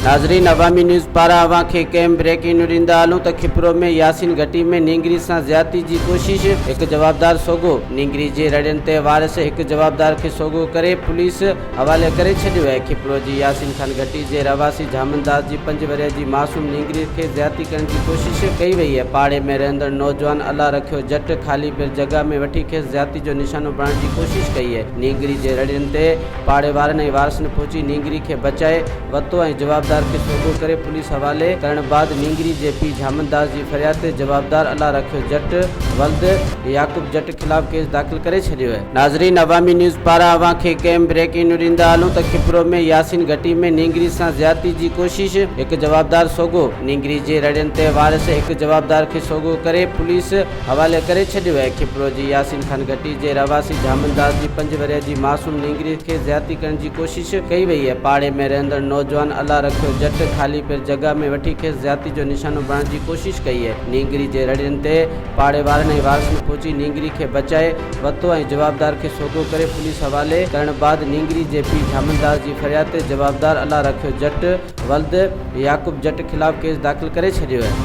ناظرين عوامي نيوز پاران اوهان کي ڪيم بريڪنگ نيوز ڏيندا هلون ته کپرو ۾ ياسين گهٽي ۾ نينگري سان زيادتي جي ڪوشش، هڪ جوابدار سوگهو، نينگري جي رڙين تي وارث هڪ جوابدار کي سوگهو ڪري پوليس حوالي ڪري ڇڏيو آهي. کپرو جي ياسين خان گهٽي جي رهواسي جهامن داس جي پنج ورهيه جي معصوم نينگري کي زيادتي ڪرڻ جي ڪوشش ڪئي وئي آهي. پاڙي ۾ رهندڙ نوجوان الله رکيو جٽ خالي پيل جڳهه ۾ وٺي کيس زيادتي جو نشانو بڻائڻ جي ڪوشش ڪئي آهي. نينگري جي رڙين تي پاڙي وارن ۽ وارثن پهچي نينگري کي بچائي ورتو ۽ جوابدار کي سوگهو ڪري پوليس حوالي ڪرڻ بعد نينگري جي پيء جهامن داس جي فرياد تي جوابدار الله رکيو جٽ ولد يعقوب جٽ خلاف ڪيس داخل ڪري ڇڏيو. ناظرين عوامي نيوز پاران اوهان کي ڪيم بريڪنگ نيوز ڏيندا هلون ته کپرو ۾ ياسين گهٽي ۾ نينگري سان زيادتي جي ڪوشش، هڪ جوابدار سوگهو، نينگري جي رڙين تي وارث هڪ جوابدار کي سوگهو ڪري پوليس حوالي ڪري ڇڏيو آهي. کپرو جي ياسين خان گهٽي جي رهواسي جهامن داس جي پنج ورهيه جي معصوم نينگري کي زيادتي ڪرڻ جي ڪوشش ڪئي وئي آهي. پاڙي ۾ رهندڙ نوجوان الله رکيو جٽ خالي پيل جڳهه ۾ وٺي کيس زيادتي جو نشانو بڻائڻ جي ڪوشش ڪئي آهي. نينگري جي رڙين تي پاڙي وارن ۽ وارثن پهچي نينگري کي بچائي ورتو ۽ جوابدار کي سوگهو ڪري پوليس حوالي ڪرڻ بعد نينگري جي پيء جهامن داس جي فرياد تي جوابدار الله رکيو جٽ ولد يعقوب جٽ خلاف ڪيس داخل ڪري ڇڏيو آهي.